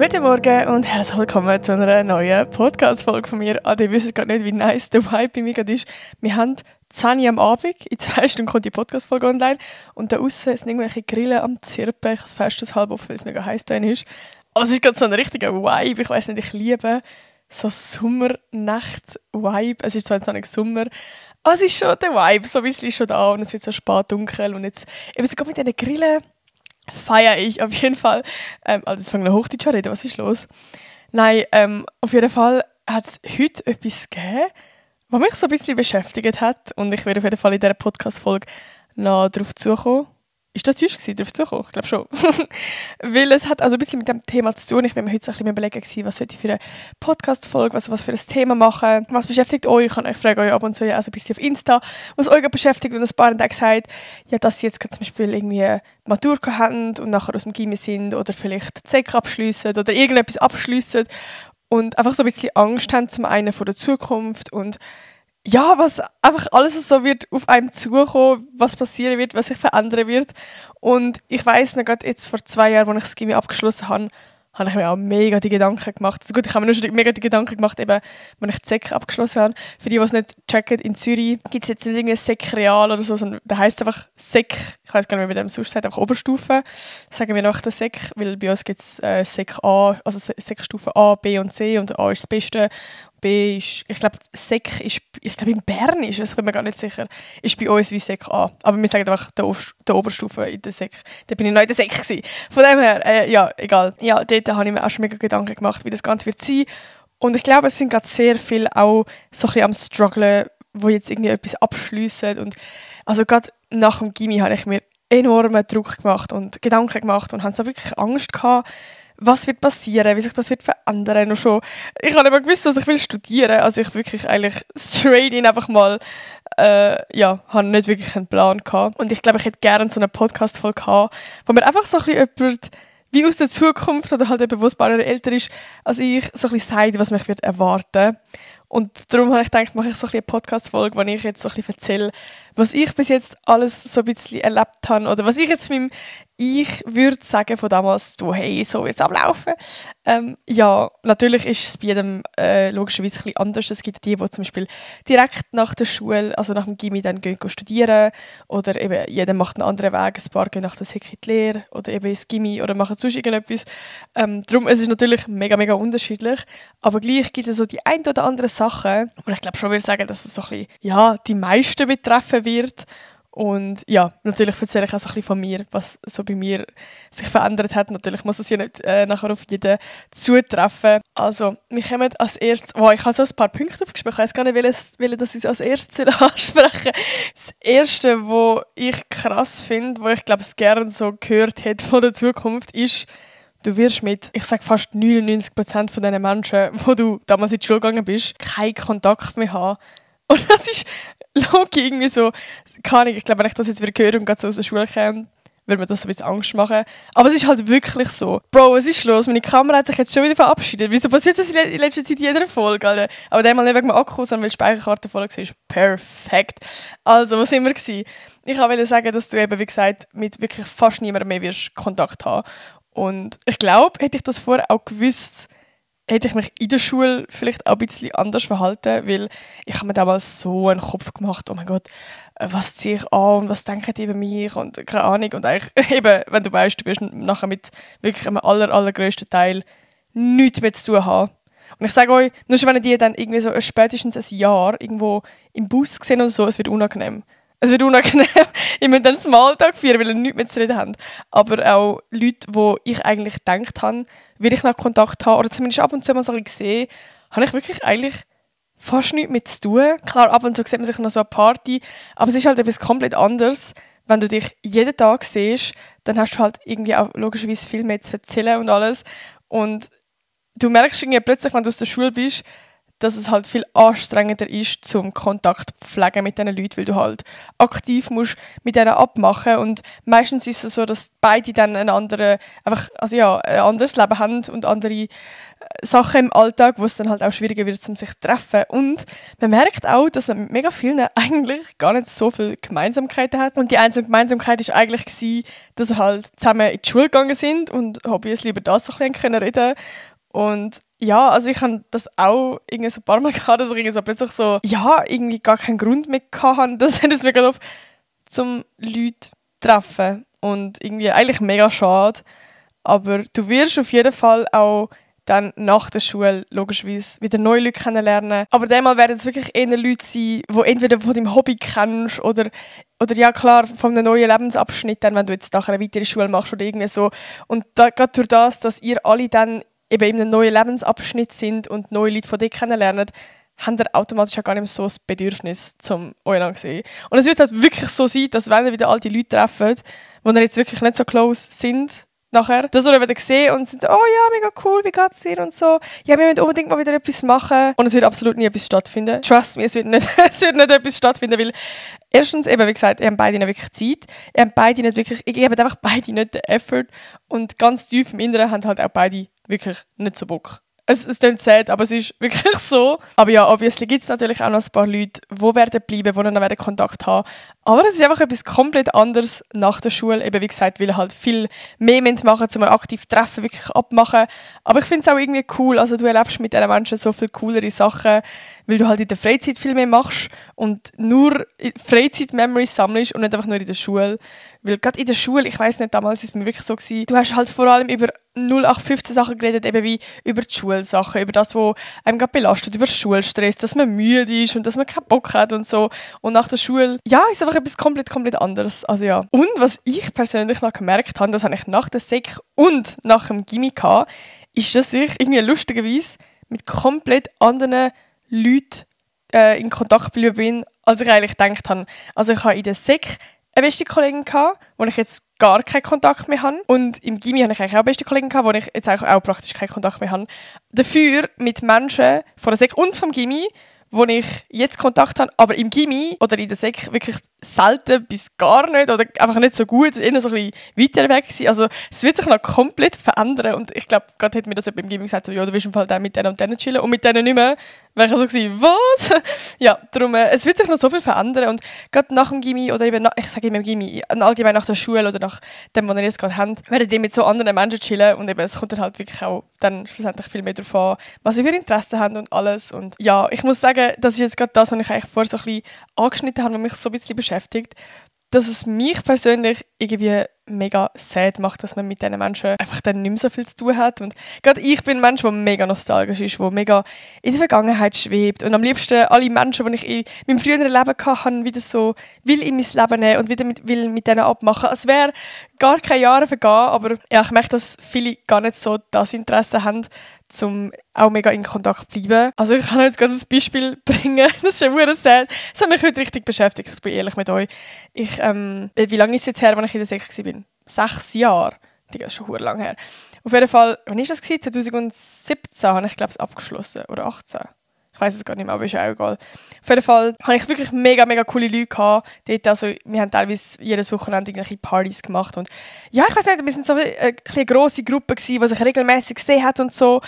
Guten Morgen und herzlich willkommen zu einer neuen Podcast-Folge von mir. Ihr wisst gar nicht, wie nice der Vibe bei mir gerade ist. Wir haben 10 Uhr am Abend, in 2 Stunden kommt die Podcast-Folge online und da aussen sind irgendwelche Grillen am Zirpen. Ich habe das Fenster halb offen, weil es mega heiß drin ist. Aber es ist gerade so ein richtiger Vibe. Ich weiss nicht, ich liebe so Sommernacht-Vibe. Es ist zwar jetzt noch nicht Sommer, aber es ist schon der Vibe, so ein bisschen schon da und es wird so spät dunkel und jetzt eben sogar mit diesen Grillen feiere ich auf jeden Fall. Also jetzt fangen wir Hochdeutsch an reden, was ist los? Nein, auf jeden Fall hat es heute etwas gegeben, was mich so ein bisschen beschäftigt hat und ich werde auf jeden Fall in dieser Podcast-Folge noch darauf zukommen. Ist das Deutsch gewesen, darauf zukommen? Ich glaube schon. Weil es hat also ein bisschen mit dem Thema zu tun. Ich bin mir heute so ein bisschen überlegen, was sollte ich für eine Podcast-Folge, was für ein Thema machen. Was beschäftigt euch? Ich frage euch ab und zu ja auch so ein bisschen auf Insta, was euch beschäftigt. Und ein paar haben gesagt, ja, dass sie jetzt zum Beispiel irgendwie Matur haben und nachher aus dem Gymi sind oder vielleicht die Sek abschliessen oder irgendetwas abschliessen und einfach so ein bisschen Angst haben zum einen vor der Zukunft und ja, was einfach alles so wird auf einem zukommen, was passieren wird, was sich verändern wird. Und ich weiss noch, gerade jetzt vor 2 Jahren, als ich das Gymi abgeschlossen habe, habe ich mir auch mega die Gedanken gemacht. Also gut, ich habe mir nur schon mega die Gedanken gemacht, eben, wenn ich die Sek abgeschlossen habe. Für die, die es nicht checken, in Zürich gibt es jetzt nicht irgendwie Sek Real oder so, sondern da heisst einfach Sek, ich weiss gar nicht, wie man dem sonst sagt, einfach Oberstufe. Sagen wir nach der Sek, weil bei uns gibt es Sek A, also Sekstufe A, B und C und A ist das Beste. B ist, ich glaube, Sek ist, ich glaube in Bern ist es, ich bin mir gar nicht sicher, ist bei uns wie Sek A. Aber wir sagen einfach der Oberstufe in der Sek. Da bin ich noch in der Sek gewesen. Von dem her, ja, egal. Ja, dort habe ich mir auch schon mega Gedanken gemacht, wie das Ganze wird sein. Und ich glaube, es sind gerade sehr viele auch so ein bisschen am strugglen, die jetzt irgendwie etwas abschliessen. Und also gerade nach dem Gymi habe ich mir enormen Druck gemacht und Gedanken gemacht und habe so wirklich Angst gehabt, was wird passieren, wie sich das wird verändern und schon. Ich habe nicht gewusst, was ich will studieren. Also ich wirklich eigentlich straight in einfach mal, habe nicht wirklich einen Plan gehabt. Und ich glaube, ich hätte gerne so eine Podcast-Folge gehabt, wo mir einfach so ein bisschen jemand wie aus der Zukunft oder halt eben, wo ein paar Jahre älter ist als ich, so ein bisschen sagt, was mich wird erwarten. Und darum habe ich gedacht, mache ich so ein bisschen eine Podcast-Folge, wo ich jetzt so ein bisschen erzähle, was ich bis jetzt alles so ein bisschen erlebt habe oder was ich jetzt meinem Ich würde sagen von damals, du, hey, so jetzt ablaufen. Ja, natürlich ist es bei jedem logischerweise ein bisschen anders. Es gibt die zum Beispiel direkt nach der Schule, also nach dem Gymi, dann gehen studieren oder eben jeder macht einen anderen Weg. Ein paar gehen nach der Sek in die Lehre oder eben ins Gymi oder machen sonst irgendetwas. Darum, es ist natürlich mega, mega unterschiedlich, aber gleich gibt es so die ein oder andere Sachen und ich glaube schon, würde sagen, dass es so ein bisschen, ja, die meisten betreffen wird. Und ja, natürlich erzähle ich auch so ein bisschen von mir, was so bei mir sich verändert hat. Natürlich muss es ja nicht nachher auf jeden zutreffen. Also, wir kommen als erstes... Oh, ich habe so ein paar Punkte aufgeschrieben. Ich weiß gar nicht, dass ich als erstes ansprechen. Das Erste, was ich krass finde, wo ich glaube, es gerne so gehört hätte von der Zukunft, ist, du wirst mit, ich sage fast 99% von den Menschen, wo du damals in die Schule gegangen bist, keinen Kontakt mehr haben. Und das ist logisch irgendwie so, keine Ahnung, ich glaube, wenn ich das jetzt wieder höre und gerade so aus der Schule komme, würde mir das so ein bisschen Angst machen. Aber es ist halt wirklich so. Bro, was ist los? Meine Kamera hat sich jetzt schon wieder verabschiedet. Wieso passiert das in letzter Zeit in jeder Folge, Alter? Aber einmal nicht wegen dem Akku, sondern weil die Speicherkarte voll war. Perfekt. Also, wo sind wir gewesen? Ich wollte sagen, dass du eben, wie gesagt, mit wirklich fast niemandem mehr wirst Kontakt haben. Und ich glaube, hätte ich das vorher auch gewusst, hätte ich mich in der Schule vielleicht auch ein bisschen anders verhalten, weil ich habe mir damals so einen Kopf gemacht, oh mein Gott, was ziehe ich an und was denken die über mich und keine Ahnung. Und eigentlich eben, wenn du weißt, du wirst nachher mit wirklich einem allergrößten Teil nichts mehr zu tun haben. Und ich sage euch, nur schon wenn die dann irgendwie so spätestens ein Jahr irgendwo im Bus sehen oder so, es wird unangenehm. Es wird unangenehm. Ich muss dann Smalltalk führen, weil wir nichts mehr zu reden haben. Aber auch Leute, die ich eigentlich gedacht habe, will ich noch Kontakt haben, oder zumindest ab und zu mal so ein bisschen gesehen, habe ich wirklich eigentlich fast nichts mit zu tun. Klar, ab und zu sieht man sich noch so eine Party, aber es ist halt etwas komplett anderes. Wenn du dich jeden Tag siehst, dann hast du halt irgendwie auch logischerweise viel mehr zu erzählen und alles. Und du merkst irgendwie plötzlich, wenn du aus der Schule bist, dass es halt viel anstrengender ist, zum Kontakt zu pflegen mit diesen Leuten, weil du halt aktiv musst mit denen abmachen und meistens ist es so, dass beide dann ein anderes Leben haben und andere Sachen im Alltag, wo es dann halt auch schwieriger wird, um sich zu treffen. Und man merkt auch, dass man mit mega vielen eigentlich gar nicht so viele Gemeinsamkeiten hat. Und die einzige Gemeinsamkeit war eigentlich gewesen, dass sie halt zusammen in die Schule gegangen sind und Hobbys über das so ein bisschen reden. Und ja, also ich habe das auch irgendwie so ein paar Mal gehabt, dass ich irgendwie so plötzlich so, ja, irgendwie gar keinen Grund mehr hatte. Das hat es mir gerade auf, zum Leute zu treffen. Und irgendwie eigentlich mega schade. Aber du wirst auf jeden Fall auch dann nach der Schule logischerweise wieder neue Leute kennenlernen. Aber diesmal werden es wirklich eher Leute sein, die entweder von deinem Hobby kennst oder ja klar, von einem neuen Lebensabschnitt, dann, wenn du jetzt nachher eine weitere Schule machst oder irgendwie so. Und gerade durch das, dass ihr alle dann eben in einem neuen Lebensabschnitt sind und neue Leute von dir kennenlernen, habt ihr automatisch auch gar nicht mehr so das Bedürfnis, zum euch zu sehen. Und es wird halt wirklich so sein, dass wenn ihr wieder alte Leute trefft, die jetzt wirklich nicht so close sind, nachher, dass wir wieder sehen und sind, oh ja, mega cool, wie geht's dir und so. Ja, wir müssen unbedingt mal wieder etwas machen. Und es wird absolut nie etwas stattfinden. Trust me, es wird nicht etwas stattfinden, weil erstens, eben wie gesagt, ihr habt beide nicht wirklich Zeit. Ihr habt beide nicht wirklich, ihr habt einfach beide nicht den Effort. Und ganz tief im Inneren haben halt auch beide wirklich nicht so Bock. Es klingt sad, aber es ist wirklich so. Aber ja, obviously gibt es natürlich auch noch ein paar Leute, die werden bleiben, die dann Kontakt haben. Aber es ist einfach etwas komplett anderes nach der Schule. Eben wie gesagt, weil halt viel mehr machen, um aktiv treffen, wirklich abmachen. Aber ich finde es auch irgendwie cool. Also du erlebst mit diesen Menschen so viel coolere Sachen, weil du halt in der Freizeit viel mehr machst und nur Freizeit-Memories sammelst und nicht einfach nur in der Schule. Weil gerade in der Schule, ich weiss nicht, damals war es mir wirklich so gewesen, du hast halt vor allem über 0815 Sachen geredet, eben wie über die Schulsachen, über das, was einem gerade belastet, über Schulstress, dass man müde ist und dass man keinen Bock hat und so. Und nach der Schule, ja, ist einfach etwas komplett anderes. Also ja. Und was ich persönlich noch gemerkt habe, das habe ich nach der Sek und nach dem Gymi gehabt, ist, dass ich irgendwie lustigerweise mit komplett anderen Leuten in Kontakt geblieben bin, als ich eigentlich gedacht habe. Also ich habe in der Sek eine beste Kollegin gehabt, wo ich jetzt gar keinen Kontakt mehr habe. Und im Gymi habe ich eigentlich auch eine beste Kollegin gehabt, wo ich jetzt auch praktisch keinen Kontakt mehr habe. Dafür mit Menschen von der Sek und vom Gymi, wo ich jetzt Kontakt habe, aber im Gymi oder in der Sek wirklich selten bis gar nicht oder einfach nicht so gut, eher so ein bisschen weiter weg gewesen. Also es wird sich noch komplett verändern und ich glaube, gerade hat mir das im Gymi gesagt, so, ja, du willst im Fall dann mit denen und denen chillen und mit denen nicht mehr. Weil ich so gewesen, was? Ja, darum, es wird sich noch so viel verändern und gerade nach dem Gymi oder eben, ich sage immer im Gymi, allgemein nach der Schule oder nach dem, was ihr jetzt gerade habt, werdet ihr mit so anderen Menschen chillen und eben, es kommt dann halt wirklich auch dann schlussendlich viel mehr darauf an, was ihr für Interessen habt und alles. Und ja, ich muss sagen, das ist jetzt gerade das, was ich eigentlich vorher so ein bisschen angeschnitten habe, was mich so ein bisschen beschäftigt, dass es mich persönlich irgendwie mega sad macht, dass man mit diesen Menschen einfach dann nicht mehr so viel zu tun hat. Und gerade ich bin ein Mensch, der mega nostalgisch ist, der mega in der Vergangenheit schwebt und am liebsten alle Menschen, die ich in meinem früheren Leben hatte, wieder so will in mein Leben nehmen und wieder mit denen abmachen. Als wäre gar keine Jahre vergangen, aber ja, ich merke, dass viele gar nicht so das Interesse haben, um auch mega in Kontakt zu bleiben. Also ich kann jetzt gerade ein Beispiel bringen, das ist schon sehr sad. Das hat mich heute richtig beschäftigt, ich bin ehrlich mit euch. Wie lange ist es jetzt her, als ich in der Sek war? 6 Jahre. Das ist schon verdammt lang her. Auf jeden Fall, wann war das? 2017 habe ich, glaube ich, abgeschlossen. Oder 18. Ich weiß es gar nicht mehr, aber ist auch egal. Auf jeden Fall habe ich wirklich mega coole Leute gehabt. Dort, also, wir haben teilweise jedes Wochenende irgendwelche Partys gemacht. Und ja, ich weiß nicht, wir sind so eine grosse Gruppe gewesen, die sich regelmäßig gesehen hat und so.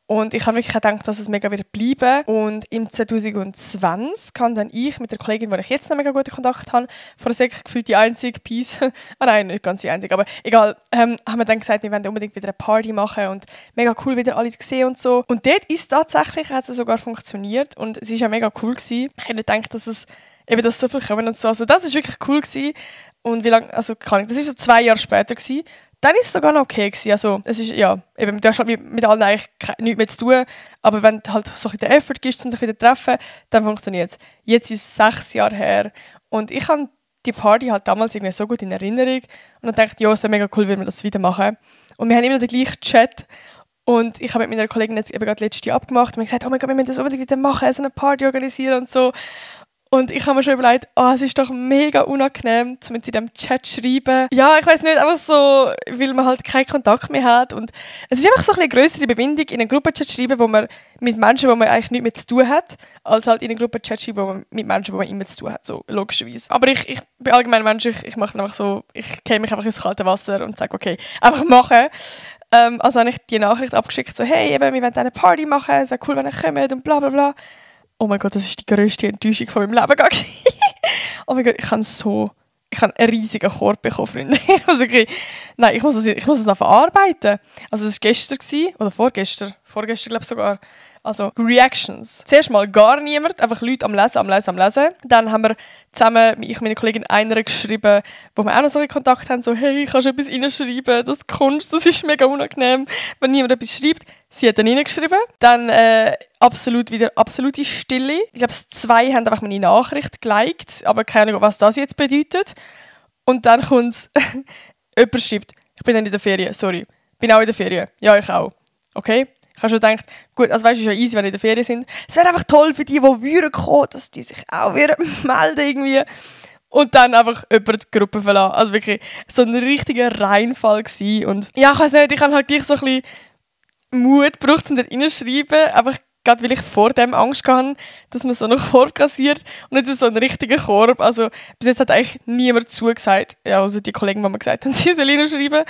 Und ich habe wirklich gedacht, dass es mega wird bleiben. Und im 2020 kam dann ich mit der Kollegin, mit der ich jetzt noch mega guten Kontakt habe, von der Sek gefühlt die einzige Peace. Nein, nicht ganz die einzige, aber egal. Haben wir dann gesagt, wir wollen unbedingt wieder eine Party machen und mega cool wieder alle gesehen und so. Und dort ist tatsächlich, hat es sogar funktioniert und es war ja mega cool gewesen. Ich hätte nicht gedacht, dass es eben das so viel kommen und so. Also das ist wirklich cool gewesen. Und wie lange, also kann ich, das war so 2 Jahre später gewesen. Dann war es sogar noch okay gewesen. Also, es ist, ja, eben, du hast halt mit allen eigentlich nichts mehr zu tun, aber wenn du halt so ein bisschen den Effort gibst, um dich wieder zu treffen, dann funktioniert es. Jetzt ist es 6 Jahre her und ich habe die Party halt damals irgendwie so gut in Erinnerung und dann dachte ja, es wäre mega cool, wenn wir das wieder machen. Und wir haben immer noch den gleichen Chat und ich habe mit meiner Kollegin jetzt eben gerade letztes Jahr abgemacht und wir haben gesagt, oh mein Gott, wir müssen das unbedingt wieder machen, so eine Party organisieren und so. Und ich habe mir schon überlegt, es ist doch mega unangenehm, um jetzt in diesem Chat zu schreiben. Ja, ich weiss nicht, einfach so, weil man halt keinen Kontakt mehr hat. Und es ist einfach so eine grössere Bebindung, in einen Gruppenchat zu schreiben, wo man mit Menschen, wo man eigentlich nichts mehr zu tun hat, als halt in einen Gruppenchat zu schreiben, wo man mit Menschen, wo man immer zu tun hat, so logischerweise. Aber ich bin allgemein Mensch, ich mache dann einfach so, ich gehe mich einfach ins kalte Wasser und sage, okay, einfach machen. Also habe ich die Nachricht abgeschickt, so, hey, eben, wir wollen eine Party machen, es wäre cool, wenn ihr kommt und bla bla bla. Oh mein Gott, das war die grösste Enttäuschung von meinem Leben. Oh mein Gott, ich habe einen riesigen Korb bekommen, Freunde. Ich muss es noch verarbeiten. Also das war gestern, oder vorgestern glaube ich sogar. Also Reactions. Zuerst mal gar niemand, einfach Leute am Lesen. Dann haben wir zusammen, ich und meine Kollegin, einer geschrieben, wo wir auch noch so in Kontakt haben, so hey, kannst du etwas reinschreiben, das kannst du, das ist mega unangenehm, wenn niemand etwas schreibt. Sie hat dann reingeschrieben. Dann absolute Stille. Ich glaube, 2 haben einfach meine Nachricht geliked, aber keine Ahnung, was das jetzt bedeutet. Und dann kommt es, jemand schreibt, ich bin dann in der Ferien, sorry. Bin auch in der Ferien. Ja, ich auch. Okay? Ich habe schon gedacht, gut, also weißt du, ist ja easy, wenn die in der Ferien sind. Es wäre einfach toll für die würden kommen, dass die sich auch melden irgendwie. Und dann einfach jemand die Gruppe verlassen. Also wirklich so ein richtiger Reinfall gewesen. Und ja, ich weiss nicht, ich habe halt gleich so ein bisschen Mut gebraucht, um dort reinzuschreiben. Einfach gerade weil ich vor dem Angst hatte, dass man so einen Korb kassiert. Und jetzt ist es so ein richtiger Korb. Also bis jetzt hat eigentlich niemand zugesagt. Ja, also die Kollegen, die mir gesagt haben, sie sollen reinschreiben.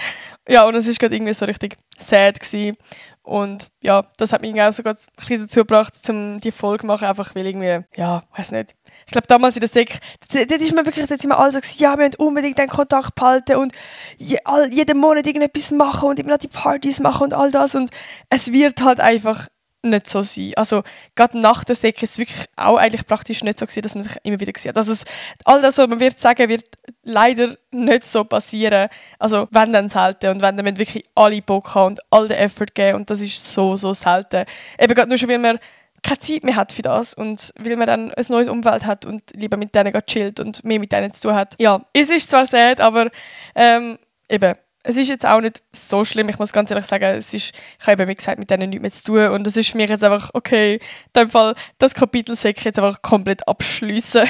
Ja, und es war gerade irgendwie so richtig sad gewesen. Und ja, das hat mich auch so ein bisschen dazu gebracht, um die Folge zu machen, einfach weil irgendwie, ja, weiß nicht. Ich glaube, damals in der Sek, dort sind wir alle so gewesen, ja, wir müssen unbedingt den Kontakt behalten und jeden Monat irgendetwas machen und immer noch die Partys machen und all das. Und es wird halt einfach nicht so sein. Also gerade nach der Sek ist es wirklich auch eigentlich praktisch nicht so gewesen, dass man sich immer wieder sieht. Also all das, was man wird sagen, wird leider nicht so passieren. Also wenn dann selten und wenn dann wirklich alle Bock haben und all den Effort geben und das ist so, so selten. Eben gerade nur schon, weil man keine Zeit mehr hat für das und weil man dann ein neues Umfeld hat und lieber mit denen chillt und mehr mit denen zu tun hat. Ja, es ist zwar sad, aber eben, es ist jetzt auch nicht so schlimm, ich muss ganz ehrlich sagen, ich habe eben, wie gesagt, mit denen nichts mehr zu tun und es ist für mich jetzt einfach, okay, in dem Fall, das Kapitel sollte ich jetzt einfach komplett abschliessen.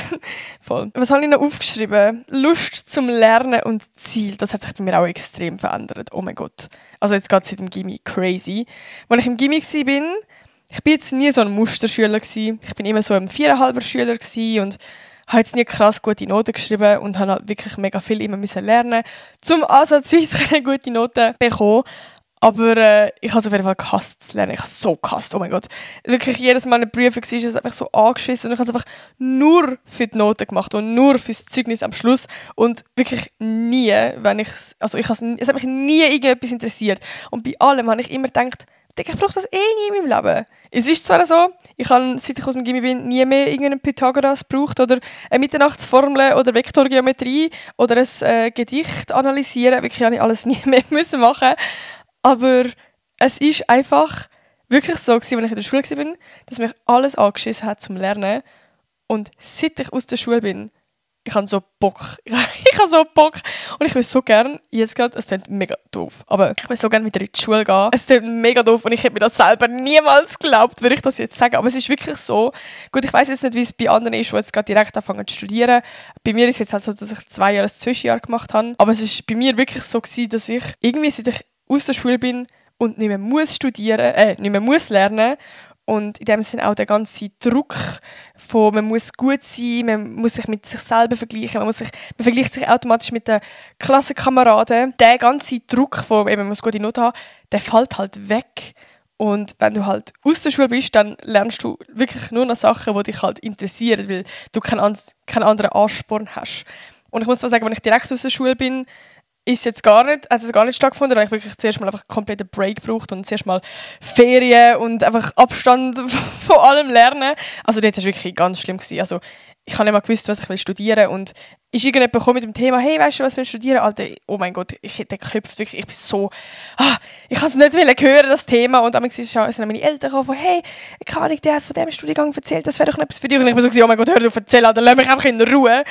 Voll. Was habe ich noch aufgeschrieben? Lust zum Lernen und Ziel, das hat sich bei mir auch extrem verändert, oh mein Gott. Also jetzt gerade seit dem Gymi, crazy. Als ich im Gymi war, ich war jetzt nie so ein Musterschüler gewesen. Ich war immer so ein 4,5er Schüler gewesen und habe jetzt nie krass gute Noten geschrieben und habe halt wirklich mega viel immer lernen, zum ansatzweise gute Noten bekommen. Aber ich habe es auf jeden Fall gehasst zu lernen. Ich habe es so gehasst, oh mein Gott. Wirklich jedes Mal eine Prüfung war es einfach so angeschissen und ich habe es einfach nur für die Noten gemacht und nur für das Zeugnis am Schluss und wirklich nie, es hat mich nie irgendetwas interessiert. Und bei allem habe ich immer gedacht, ich brauche das eh nie in meinem Leben. Es ist zwar so, ich habe, seit ich aus dem Gymi bin, nie mehr irgendeinen Pythagoras gebraucht oder eine Mitternachtsformel oder Vektorgeometrie oder ein Gedicht analysieren. Wirklich habe ich alles nie mehr müssen machen. Aber es ist einfach wirklich so gewesen, wenn ich in der Schule war, dass mich alles angeschissen hat zum Lernen. Und seit ich aus der Schule bin, ich habe so Bock. Ich habe so Bock. Und ich will so gerne, jetzt gerade, es klingt mega doof, aber ich will so gerne wieder in die Schule gehen. Es klingt mega doof und ich hätte mir das selber niemals geglaubt, würde ich das jetzt sagen. Aber es ist wirklich so. Gut, ich weiss jetzt nicht, wie es bei anderen ist, die jetzt gerade direkt anfangen zu studieren. Bei mir ist es jetzt halt so, dass ich 2 Jahre ein Zwischenjahr gemacht habe. Aber es ist bei mir wirklich so gewesen, dass ich irgendwie, seit ich aus der Schule bin und nicht mehr muss nicht mehr muss lernen. Und in dem Sinne auch der ganze Druck von, man muss gut sein, man muss sich mit sich selber vergleichen, man vergleicht sich automatisch mit den Klassenkameraden. Der ganze Druck von, eben, man muss gute Noten haben, der fällt halt weg. Und wenn du halt aus der Schule bist, dann lernst du wirklich nur noch Sachen, die dich halt interessieren, weil du keinen anderen Ansporn hast. Und ich muss mal sagen, wenn ich direkt aus der Schule bin, ist jetzt gar nicht stattgefunden, weil ich wirklich zuerst mal einfach komplett einen Break gebraucht und zuerst mal Ferien und einfach Abstand von allem lernen. Also dort war es wirklich ganz schlimm gewesen. Also ich habe nicht mal gewusst, was ich studieren will und ist irgendjemand gekommen mit dem Thema, hey, weißt du, was ich studieren? Alter, oh mein Gott, ich hätte geköpft, wirklich, ich bin so, ich kann es nicht hören, das Thema. Und dann sind meine Eltern gekommen, hey, keine Ahnung, der hat von diesem Studiengang erzählt, das wäre doch etwas für dich. Und ich war so, oh mein Gott, hör auf, erzähl, Alter, lass mich einfach in Ruhe.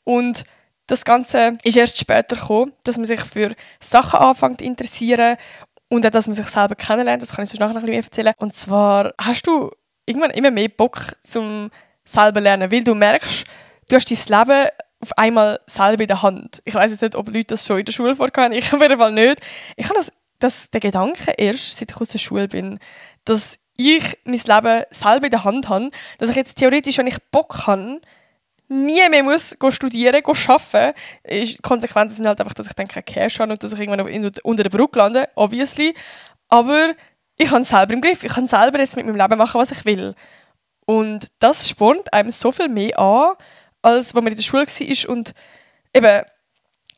Und das Ganze ist erst später gekommen, dass man sich für Sachen anfängt zu interessieren und auch, dass man sich selber kennenlernt. Das kann ich sonst nachher noch ein bisschen mehr erzählen. Und zwar hast du irgendwann immer mehr Bock, zum selber lernen, weil du merkst, du hast dein Leben auf einmal selber in der Hand. Ich weiss jetzt nicht, ob Leute das schon in der Schule vorhaben, ich auf jeden Fall nicht. Ich habe den Gedanken erst, seit ich aus der Schule bin, dass ich mein Leben selber in der Hand habe, dass ich jetzt theoretisch, wenn ich Bock habe, nie mehr muss studieren, arbeiten. Die Konsequenzen sind halt einfach, dass ich dann keinen Cash habe und dass ich irgendwann unter der Brücke lande, obviously. Aber ich habe es selber im Griff. Ich kann selber jetzt mit meinem Leben machen, was ich will. Und das spornt einem so viel mehr an, als wenn man in der Schule war. Und eben,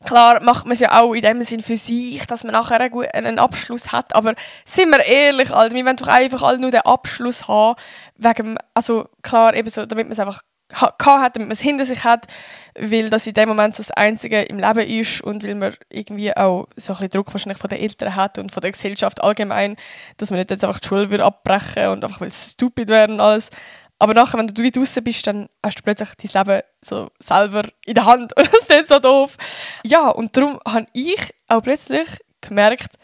klar macht man es ja auch in dem Sinn für sich, dass man nachher einen Abschluss hat. Aber sind wir ehrlich, Alter, wir wollen doch einfach alle nur den Abschluss haben. Also klar, eben so, damit man es einfach hat, damit man es hinter sich hat, weil das in dem Moment so das Einzige im Leben ist und weil man irgendwie auch so ein bisschen Druck wahrscheinlich von den Eltern hat und von der Gesellschaft allgemein, dass man nicht jetzt einfach die Schule abbrechen würde und einfach weil es stupid wäre und alles. Aber nachher, wenn du wieder draußen bist, dann hast du plötzlich dein Leben so selber in der Hand und das ist nicht so doof. Ja, und darum habe ich auch plötzlich gemerkt,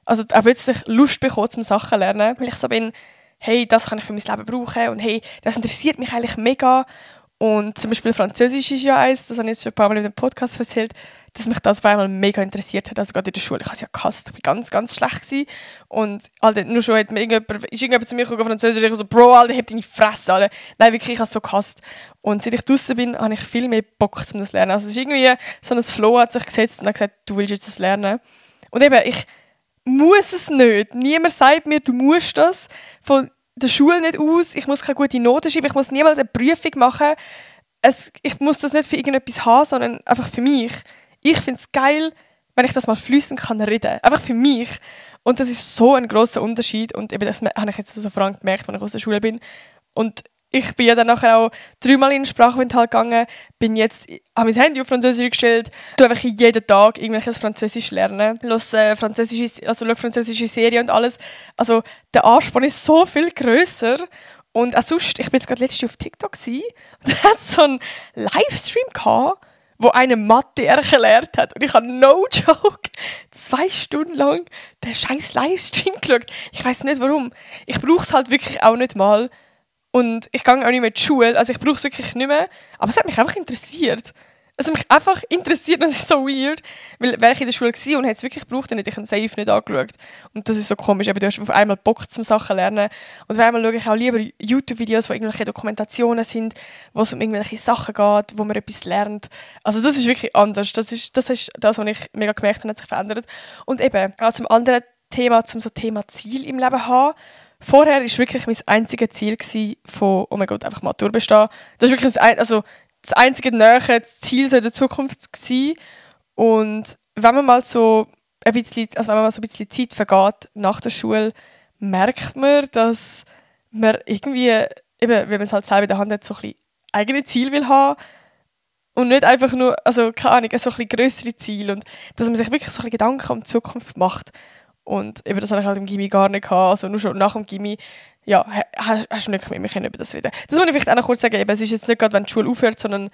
also auch plötzlich Lust bekommen zum Sachen lernen, weil ich so bin, hey, das kann ich für mein Leben brauchen und hey, das interessiert mich eigentlich mega. Und zum Beispiel Französisch ist ja eins, das habe ich jetzt schon ein paar Mal in dem Podcast erzählt, dass mich das auf einmal mega interessiert hat. Also gerade in der Schule, ich habe es ja gehasst, ich war ganz, ganz schlecht gewesen. Und Alter, nur schon ist irgendjemand zu mir gekommen, Französisch, und ich so, Bro, Alter, hab deine Fresse, Alter. Nein, wirklich, ich habe es so gehasst. Und seit ich draußen bin, habe ich viel mehr Bock, um das zu lernen. Also es ist irgendwie, so ein Flow hat sich gesetzt und hat gesagt, du willst jetzt das lernen. Und eben, ich muss es nicht. Niemand sagt mir, du musst das. Von der Schule nicht aus, ich muss keine gute Noten schreiben, ich muss niemals eine Prüfung machen. Ich muss das nicht für irgendetwas haben, sondern einfach für mich. Ich finde es geil, wenn ich das mal fließend kann reden. Einfach für mich. Und das ist so ein grosser Unterschied. Und eben das habe ich jetzt so vor allem gemerkt, als ich aus der Schule bin. Und ich bin ja dann nachher auch 3-mal in den Sprachaufenthalt gegangen, habe mein Handy auf Französisch gestellt, tue einfach jeden Tag irgendwelches Französisch lernen, schaue französische Serien und alles. Also der Ansporn ist so viel grösser. Und auch sonst, ich bin jetzt gerade letztens auf TikTok gewesen, und da hat so einen Livestream gehabt, wo eine Mathe erklärt hat. Und ich habe no joke 2 Stunden lang den scheiß Livestream geschaut. Ich weiss nicht warum. Ich brauche es halt wirklich auch nicht mal. Und ich gehe auch nicht mehr in die Schule, also ich brauche es wirklich nicht mehr. Aber es hat mich einfach interessiert. Es hat mich einfach interessiert, das ist so weird. Weil wäre ich in der Schule gewesen und hätte es wirklich gebraucht, dann hätte ich einen Safe nicht angeschaut. Und das ist so komisch, eben, du hast auf einmal Bock zum Sachen lernen. Und auf einmal schaue ich auch lieber YouTube-Videos, wo irgendwelche Dokumentationen sind, wo es um irgendwelche Sachen geht, wo man etwas lernt. Also das ist wirklich anders. Das ist das, was ich mega gemerkt habe, hat sich verändert. Und eben, auch zum anderen Thema, zum so Thema Ziel im Leben haben. Vorher war wirklich mein einziges Ziel von, oh mein Gott, einfach Matur bestehen. Das war wirklich das einzige nähere Ziel so in der Zukunft gewesen. Und wenn man mal so ein bisschen Zeit vergeht nach der Schule, merkt man, dass man irgendwie, eben, wenn man es halt selber in der Hand hat, so ein bisschen eigene Ziele will haben und nicht einfach nur, also keine Ahnung, so ein bisschen grössere Ziele und dass man sich wirklich so ein bisschen Gedanken um die Zukunft macht. Und eben das habe ich halt im Gymi gar nicht gehabt. Also nur schon nach dem Gymi, ja, hast du nicht mit mir über das reden. Das muss ich vielleicht auch noch kurz sagen. Eben, es ist jetzt nicht gerade, wenn die Schule aufhört, sondern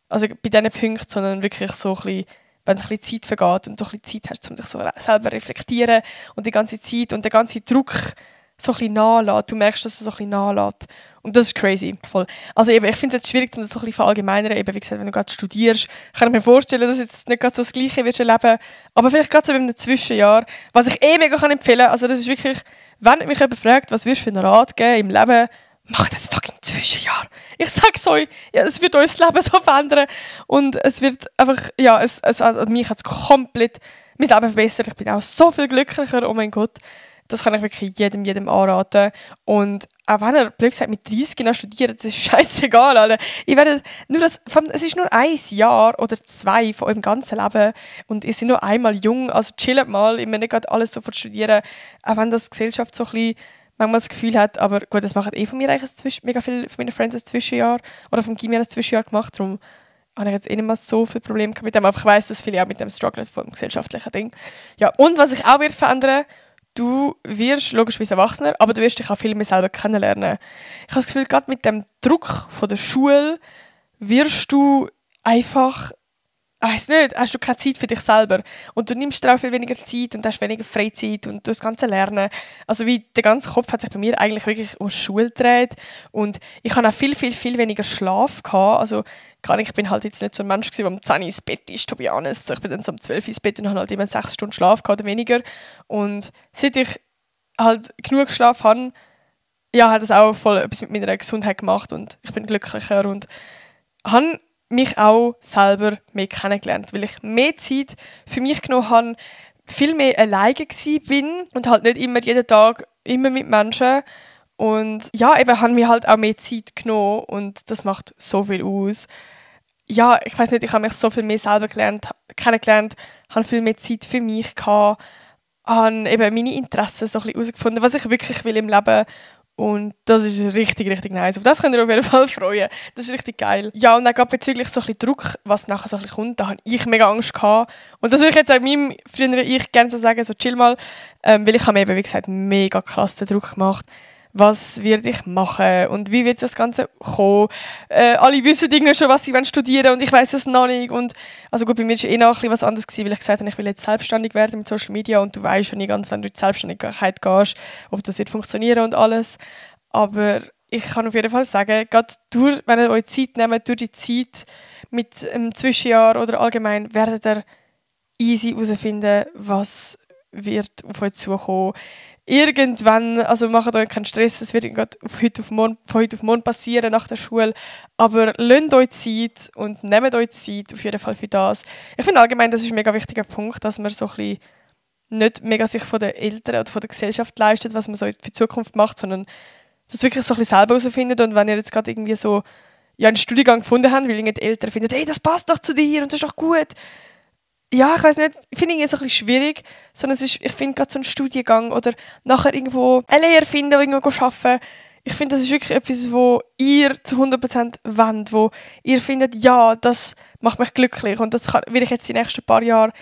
also bei diesen Punkten, sondern wirklich so ein bisschen, wenn ein bisschen Zeit vergeht und du ein bisschen Zeit hast, um dich so selber reflektieren und die ganze Zeit und der ganze Druck so ein bisschen nachlässt. Du merkst, dass es so ein bisschen nachlässt. Und das ist crazy. Voll. Also eben, ich finde es jetzt schwierig, um das so ein bisschen verallgemeinern. Eben, wie gesagt, wenn du gerade studierst, kann ich mir vorstellen, dass jetzt nicht gerade so das Gleiche wirst erleben. Aber vielleicht gerade so in einem Zwischenjahr, was ich mega kann empfehlen. Also das ist wirklich, wenn mich jemand fragt, was wirst du für einen Rat geben im Leben, mach das fucking Zwischenjahr. Ich sag's euch, ja, es wird euer Leben so verändern. Und es wird einfach, ja, also mich hat es komplett mein Leben verbessert. Ich bin auch so viel glücklicher, oh mein Gott. Das kann ich wirklich jedem anraten. Und auch wenn er, blöd gesagt, mit 30 noch studiert, das ist scheißegal, Alter. Es ist nur 1 Jahr oder 2 von eurem ganzen Leben und ihr seid nur einmal jung, also chillt mal, ich meine nicht gerade alles sofort studieren, auch wenn das die Gesellschaft so ein bisschen manchmal das Gefühl hat, aber gut, das machen von mir eigentlich mega viele von meinen Friends ein Zwischenjahr oder vom Gimmi ein Zwischenjahr gemacht, darum habe ich jetzt nicht mehr so viele Probleme mit dem, aber ich weiss, dass viele auch mit dem strugglen vom gesellschaftlichen Ding. Ja, und was ich auch wird verändern, du wirst logischerweise Erwachsener, aber du wirst dich auch viel mehr selber kennenlernen. Ich habe das Gefühl, gerade mit dem Druck von der Schule wirst du einfach weiss nicht, hast du keine Zeit für dich selber. Und du nimmst dir auch viel weniger Zeit und hast weniger Freizeit und das ganze Lernen. Also wie der ganze Kopf hat sich bei mir eigentlich wirklich um Schule gedreht. Und ich hatte auch viel weniger Schlaf gehabt. Also ich bin halt jetzt nicht so ein Mensch gewesen, der um 10 Uhr ins Bett ist, to be honest. So, ich bin dann so um 12 Uhr ins Bett und habe halt immer 6 Stunden Schlaf gehabt oder weniger. Und seit ich halt genug Schlaf habe, ja, hat das auch voll etwas mit meiner Gesundheit gemacht und ich bin glücklicher und habe mich auch selber mehr kennengelernt, weil ich mehr Zeit für mich genommen habe, viel mehr alleine bin und halt nicht immer jeden Tag immer mit Menschen. Und ja, eben habe mir halt auch mehr Zeit genommen und das macht so viel aus. Ja, ich weiß nicht, ich habe mich so viel mehr selber kennengelernt, habe viel mehr Zeit für mich gehabt, habe eben meine Interessen so ein bisschen herausgefunden, was ich wirklich will im Leben. Und das ist richtig nice. Auf das könnt ihr auf jeden Fall freuen. Das ist richtig geil. Ja, und dann gerade bezüglich so ein bisschen Druck, was nachher so ein bisschen kommt, da habe ich mega Angst gehabt. Und das würde ich jetzt auch meinem früheren Ich gerne so sagen, so chill mal. Weil ich habe mir eben, wie gesagt, mega krass den Druck gemacht. Was werde ich machen und wie wird das Ganze kommen? Alle wissen irgendwie schon, was sie studieren wollen und ich weiß es noch nicht. Und, also gut, bei mir war noch ein bisschen was anderes, weil ich gesagt habe, ich will jetzt selbstständig werden mit Social Media und du weißt schon nicht ganz, wenn du in die Selbstständigkeit gehst, ob das wird funktionieren und alles. Aber ich kann auf jeden Fall sagen, gerade wenn ihr euch Zeit nehmt, durch die Zeit mit einem Zwischenjahr oder allgemein, werdet ihr easy herausfinden, was wird auf euch zukommen. Irgendwann, also macht euch keinen Stress, es wird von heute auf morgen passieren nach der Schule, aber lasst euch Zeit und nehmt euch Zeit auf jeden Fall für das. Ich finde allgemein, das ist ein mega wichtiger Punkt, dass man so ein bisschen nicht mega sich von den Eltern oder von der Gesellschaft leistet, was man so für die Zukunft macht, sondern das wirklich so ein bisschen selber herausfindet. Und wenn ihr jetzt gerade irgendwie so einen Studiengang gefunden habt, weil die Eltern finden, hey, das passt doch zu dir und das ist doch gut. Ja, ich weiß nicht, ich finde es so ein bisschen schwierig, sondern ich finde gerade so einen Studiengang oder nachher irgendwo eine Lehre finden oder irgendwo arbeiten. Ich finde, das ist wirklich etwas, wo ihr zu 100% wollt, wo ihr findet, ja, das macht mich glücklich und das will ich jetzt die nächsten paar Jahre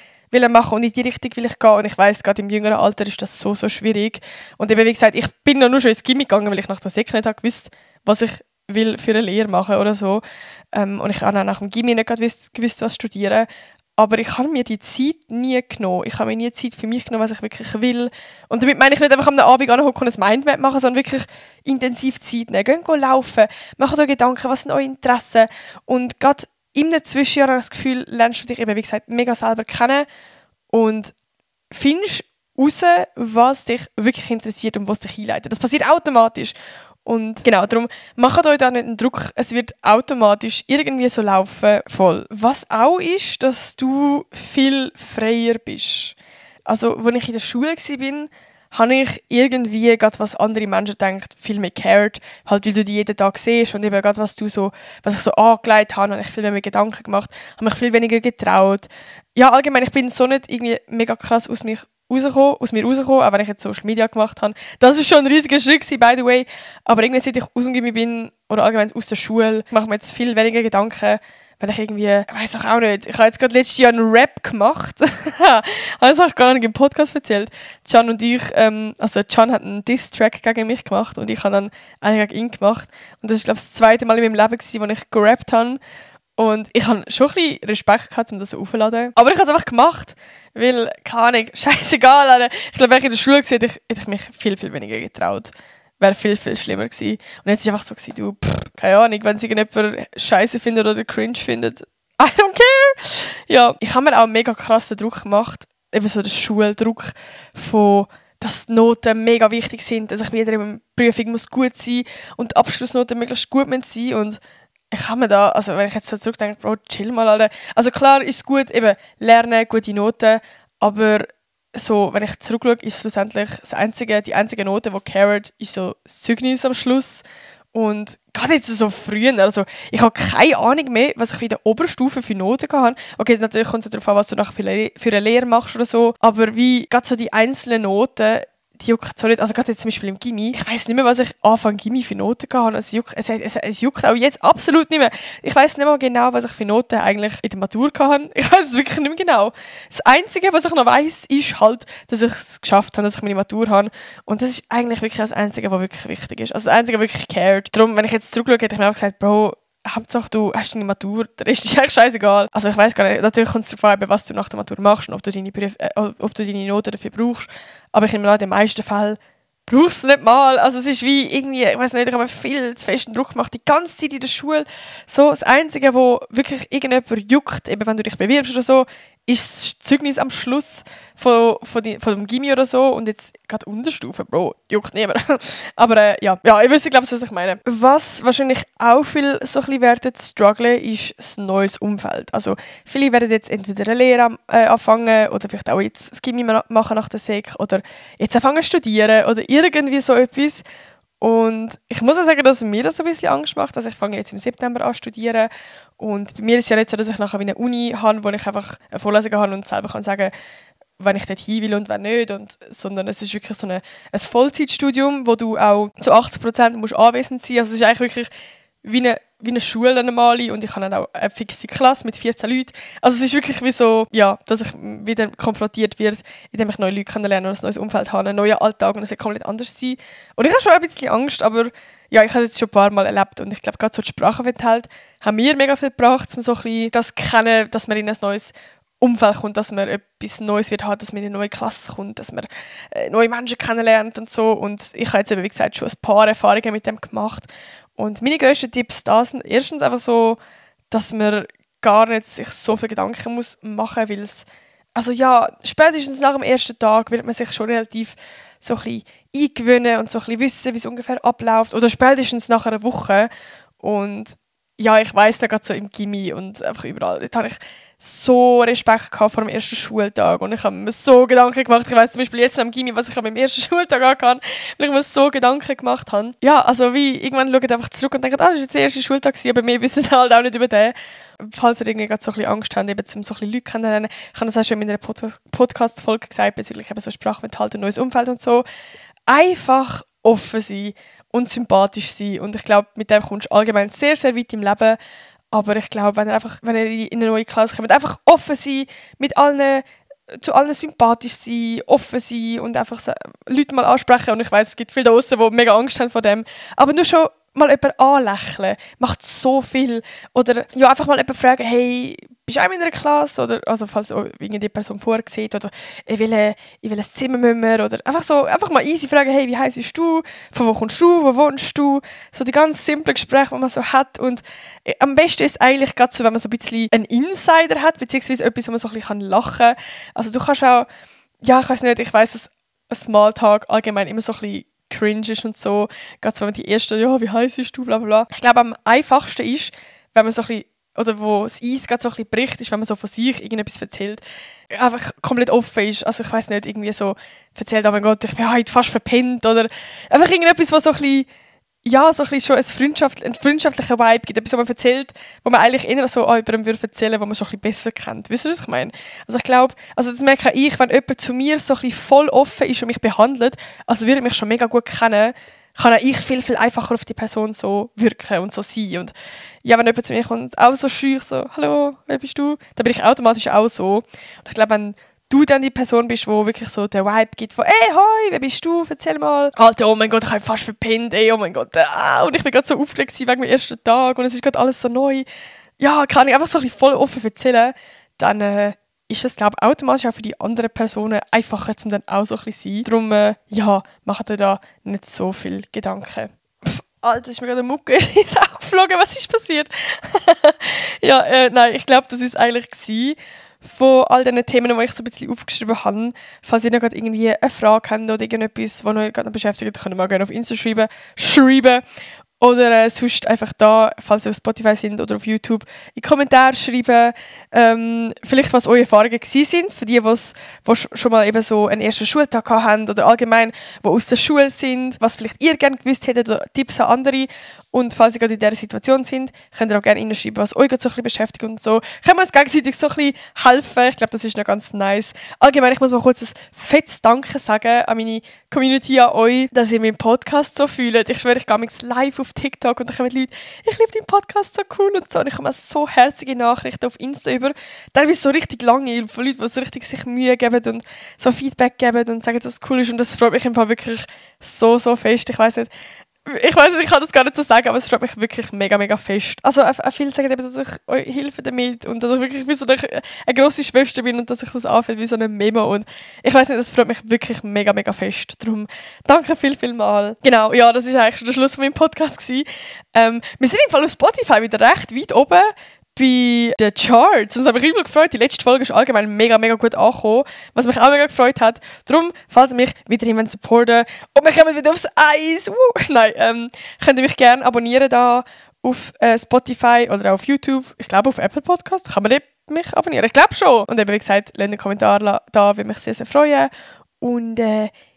machen und in die Richtung will ich gehen. Und ich weiss, gerade im jüngeren Alter ist das so schwierig. Und eben, wie gesagt, ich bin noch nur schon ins Gimmi gegangen, weil ich nach der Sek nicht gewusst, was ich will für eine Lehre machen oder so. Und ich habe auch nach dem Gimmi nicht gewusst, was studieren. Aber ich habe mir die Zeit nie genommen. Ich habe mir nie Zeit für mich genommen, was ich wirklich will. Und damit meine ich nicht einfach am Abend anhocken und ein Mindmap machen, sondern wirklich intensiv Zeit nehmen. Geht laufen, macht euch Gedanken, was sind eure Interessen. Und gerade in einem Zwischenjahr habe ich das Gefühl, lernst du dich eben, wie gesagt, mega selber kennen und findest raus, was dich wirklich interessiert und was dich hinleitet. Das passiert automatisch. Und genau, darum macht euch da nicht einen Druck, es wird automatisch irgendwie so laufen, voll. Was auch ist, dass du viel freier bist. Also, als ich in der Schule war, habe ich irgendwie, gerade was andere Menschen denken, viel mehr cared, halt weil du die jeden Tag siehst und eben gerade was ich so angelegt habe ich viel mehr Gedanken gemacht, habe mich viel weniger getraut. Ja, allgemein, ich bin so nicht irgendwie mega krass aus mir rausgekommen, auch wenn ich jetzt Social Media gemacht habe. Das ist schon ein riesiger Schritt gewesen, by the way. Aber irgendwie, seit ich aus dem Gimmi bin, oder allgemein aus der Schule, mache ich mir jetzt viel weniger Gedanken, weil ich irgendwie, weiss ich auch nicht, ich habe jetzt gerade letztes Jahr einen Rap gemacht. Habe ich auch gar nicht im Podcast erzählt. Can und ich, also Can hat einen Diss-Track gegen mich gemacht und ich habe dann einen gegen ihn gemacht. Und das ist, glaube ich, das zweite Mal in meinem Leben gewesen, wo ich gerappt habe. Und ich hatte schon ein bisschen Respekt gehabt, um das so aufzuladen. Aber ich habe es einfach gemacht, weil, keine Ahnung, scheißegal. Alter. Ich glaube, wenn ich in der Schule war, hätte ich mich viel weniger getraut. Wäre viel schlimmer gewesen. Und jetzt war es einfach so gewesen, du, keine Ahnung, wenn sie irgendjemand scheiße findet oder cringe findet, I don't care. Ja, ich habe mir auch mega krassen Druck gemacht, eben so den Schuldruck von, dass die Noten mega wichtig sind, dass ich bei jeder Prüfung muss gut sein und die Abschlussnoten möglichst gut sein müssen. Und ich habe mir da, also wenn ich jetzt so zurückdenke, Bro, chill mal, Alter. Also klar ist es gut, eben lernen, gute Noten, aber so, wenn ich zurückschaue, ist schlussendlich die einzige Note, die carried, ist so das Zeugnis am Schluss. Und gerade jetzt so früher, also ich habe keine Ahnung mehr, was ich in der Oberstufe für Noten hatte. Okay, natürlich kommt es darauf an, was du nachher für eine Lehre machst oder so, aber wie gerade so die einzelnen Noten, die juckt so nicht. Also gerade jetzt zum Beispiel im Gimmi. Ich weiss nicht mehr, was ich Anfang Gimmi für Noten hatte. Es juckt auch jetzt absolut nicht mehr. Ich weiss nicht mehr genau, was ich für Noten eigentlich in der Matur hatte. Ich weiss es wirklich nicht mehr genau. Das Einzige, was ich noch weiss, ist halt, dass ich es geschafft habe, dass ich meine Matur habe. Und das ist eigentlich wirklich das Einzige, was wirklich wichtig ist. Also das Einzige, was wirklich cared. Darum, wenn ich jetzt zurückschaue, hätte ich mir auch gesagt, Bro, Hauptsache du hast deine Matur, der Rest ist eigentlich scheißegal. Also ich weiss gar nicht, natürlich kommt es darauf an, was du nach der Matur machst und ob du deine Noten dafür brauchst. Aber ich nehme an, in den meisten Fällen brauchst du es nicht mal. Also es ist wie irgendwie, ich weiss nicht, ich habe mir viel zu festen Druck gemacht, die ganze Zeit in der Schule. So, das Einzige, wo wirklich irgendjemand juckt, eben wenn du dich bewirbst oder so, ist das Zeugnis am Schluss von dem Gymi oder so. Und jetzt gerade Unterstufe, Bro, juckt niemand. Aber ja, ihr wisst, glaube ich, was ich meine. Was wahrscheinlich auch viel so ein bisschen werden strugglen, ist das neues Umfeld. Also viele werden jetzt entweder eine Lehre anfangen oder vielleicht auch jetzt das Gymi machen nach der Sek oder jetzt anfangen zu studieren oder irgendwie so etwas. Und ich muss auch sagen, dass mir das ein bisschen Angst macht. Also ich fange jetzt im September an zu studieren. Und bei mir ist es ja nicht so, dass ich nachher wie eine Uni habe, wo ich einfach eine Vorlesung habe und selber kann sagen, wenn ich dort hin will und wenn nicht. Sondern es ist wirklich so ein Vollzeitstudium, wo du auch zu 80% musst anwesend sein. Also es ist eigentlich wirklich wie eine Schule, eine normale. Und ich habe dann auch eine fixe Klasse mit 14 Leuten. Also es ist wirklich wie so, ja, dass ich wieder konfrontiert werde, indem ich neue Leute kennenlerne und ein neues Umfeld habe, einen neuen Alltag und es wird komplett anders sein. Und ich habe schon ein bisschen Angst, aber ja, ich habe es jetzt schon ein paar Mal erlebt und ich glaube, gerade so die Sprachaufenthalt haben mir mega viel gebracht, um so ein bisschen das kennen, dass man in ein neues Umfeld kommt, dass man etwas Neues wird haben, dass man in eine neue Klasse kommt, dass man neue Menschen kennenlernt und so. Und ich habe jetzt eben, wie gesagt, schon ein paar Erfahrungen mit dem gemacht. Und meine grössten Tipps da sind erstens einfach so, dass man gar nicht sich so viele Gedanken muss machen muss, weil es, also ja, spätestens nach dem ersten Tag wird man sich schon relativ so ein bisschen eingewöhnen und so ein bisschen wissen, wie es ungefähr abläuft. Oder spätestens nach einer Woche. Und ja, ich weiss da gerade so im Gymi und einfach überall, dort habe ich so Respekt gehabt vor dem ersten Schultag und ich habe mir so Gedanken gemacht. Ich weiss zum Beispiel jetzt am Gymi, was ich an meinem ersten Schultag angehauen habe, weil ich mir so Gedanken gemacht habe. Ja, also wie, irgendwann schaut einfach zurück und denkt, das war jetzt der erste Schultag gewesen, aber wir wissen halt auch nicht über den. Falls ihr irgendwie gerade so ein bisschen Angst habt, eben zum so ein bisschen Leute kennenlernen. Ich habe das auch schon in einer Podcast-Folge gesagt, bezüglich eben so Sprachmental und neues Umfeld und so. Einfach offen sein und sympathisch sein und ich glaube, mit dem kommst du allgemein sehr, sehr weit im Leben. Aber ich glaube, wenn ihr in eine neue Klasse kommt, einfach offen sein, mit allen, zu allen sympathisch sein, offen sein und einfach so, Leute mal ansprechen. Und ich weiss, es gibt viele da draussen, die mega Angst haben vor dem. Aber nur schon mal jemanden anlächeln macht so viel. Oder ja, einfach mal jemanden fragen, hey, bist du auch in einer Klasse? Oder, also falls irgendeine Person vorher sieht, oder ich will ein Zimmer müssen. Oder einfach mal easy fragen, hey, wie heisst du? Von wo kommst du? Wo wohnst du? So die ganz simplen Gespräche, die man so hat. Und am besten ist es eigentlich gerade so, wenn man so ein bisschen einen Insider hat, beziehungsweise etwas, wo man so ein bisschen lachen kann. Also du kannst auch, ja, ich weiss nicht, ich weiss, dass ein Smalltalk allgemein immer so ein bisschen cringe ist und so. Gerade so, wenn die ersten, ja, wie heisst du, bla bla bla. Ich glaube, am einfachsten ist, wenn man so ein bisschen, oder wo das Eis gerade so ein bisschen bricht, ist, wenn man so von sich irgendetwas erzählt, einfach komplett offen ist. Also ich weiss nicht, irgendwie so erzählt, oh mein Gott, ich bin heute fast verpennt, oder einfach irgendetwas, was so ein bisschen, ja, so ein bisschen schon einen freundschaftlichen Vibe gibt. Etwas, was man erzählt, wo man eigentlich eher so über einen erzählen würde, wo man schon ein bisschen besser kennt. Wisst ihr, was ich meine? Also ich glaube, also das merke ich, wenn jemand zu mir so ein bisschen voll offen ist und mich behandelt, also würde mich schon mega gut kennen, kann auch ich viel, viel einfacher auf die Person so wirken und so sein. Und ja, wenn jemand zu mir kommt, auch so schüch, so, hallo, wer bist du? Dann bin ich automatisch auch so. Und ich glaube, wenn du dann die Person bist, die wirklich so den Vibe gibt von «Ey, hoi, wer bist du? Erzähl mal!» Alter, oh mein Gott, ich habe fast verpennt, ey, oh mein Gott. Und ich bin gerade so aufgeregt wegen meinem ersten Tag und es ist gerade alles so neu. Ja, kann ich einfach so ein bisschen voll offen erzählen, dann ist es, glaube ich, automatisch auch für die anderen Personen einfacher, um dann auch so ein bisschen zu sein. Darum, ja, macht euch da nicht so viel Gedanken. Alter, ist mir gerade eine Mucke ins Auge geflogen, was ist passiert? Ja, nein, ich glaube, das ist eigentlich gewesen. Von all diesen Themen, die ich so ein bisschen aufgeschrieben habe. Falls ihr noch gerade irgendwie eine Frage habt oder irgendetwas, was euch gerade noch beschäftigt, könnt ihr mal gerne auf Insta schreiben. Oder sonst einfach da, falls ihr auf Spotify sind oder auf YouTube, in die Kommentare schreiben, vielleicht was eure Erfahrungen gewesen sind, für die, die schon mal eben so einen ersten Schultag haben oder allgemein, die aus der Schule sind, was vielleicht ihr gerne gewusst hättet oder Tipps an andere. Und falls ihr gerade in dieser Situation sind, könnt ihr auch gerne reinschreiben, was euch gerade so ein bisschen beschäftigt und so. Können wir uns gegenseitig so ein bisschen helfen. Ich glaube, das ist noch ganz nice. Allgemein, ich muss mal kurz ein fettes Danke sagen an meine Community, an euch, dass ihr meinen Podcast so fühlt. Ich schwöre, ich gehe live auf TikTok und da kommen Leute, ich liebe deinen Podcast, so cool und so. Und ich komme so herzige Nachrichten auf Insta über. Teilweise so richtig lange von Leuten, die so richtig sich Mühe geben und so Feedback geben und sagen, dass es cool ist. Und das freut mich im Fall wirklich so, so fest. Ich weiss nicht, ich weiß nicht, ich kann das gar nicht so sagen, aber es freut mich wirklich mega, mega fest. Also viele sagen eben, dass ich euch helfe damit und dass ich wirklich wie so eine grosse Schwester bin und dass sich das anfühlt wie so eine Memo und ich weiß nicht, das freut mich wirklich mega, mega fest. Darum danke viel mal. Genau, ja, das ist eigentlich schon der Schluss von meinem Podcast gewesen. Wir sind im Fall auf Spotify wieder recht weit oben bei den Charts. Und das hat mich übel gefreut. Die letzte Folge ist allgemein mega, mega gut angekommen, was mich auch mega gefreut hat. Darum, falls ihr mich weiterhin supporten und wir kommen wieder aufs Eis, nein, könnt ihr mich gerne abonnieren da auf Spotify oder auch auf YouTube. Ich glaube, auf Apple Podcast kann man mich abonnieren. Ich glaube schon. Und eben, wie gesagt, lasst einen Kommentar da, würde mich sehr, sehr freuen. Und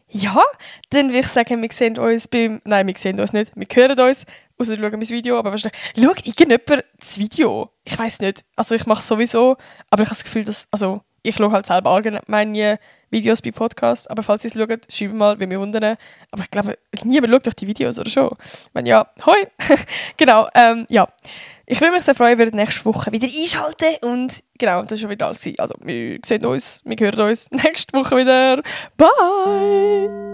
ja, dann würde ich sagen, wir sehen uns Nein, wir sehen uns nicht. Wir hören uns. Außer schauen mein Video, aber wahrscheinlich... Schaut irgendjemand das Video? Ich weiss nicht. Also ich mache es sowieso, aber ich habe das Gefühl, dass... Also ich schaue halt selber allgemein Videos bei Podcasts, aber falls ihr es schaut, schreibt mal, wie wir wundern. Aber ich glaube, niemand schaut durch die Videos, oder schon? Wenn ja, hoi! Genau, ja. Ich würde mich sehr freuen, wenn ihr nächste Woche wieder einschalten und genau, das ist schon wieder alles. Also wir sehen uns, wir hören uns nächste Woche wieder. Bye!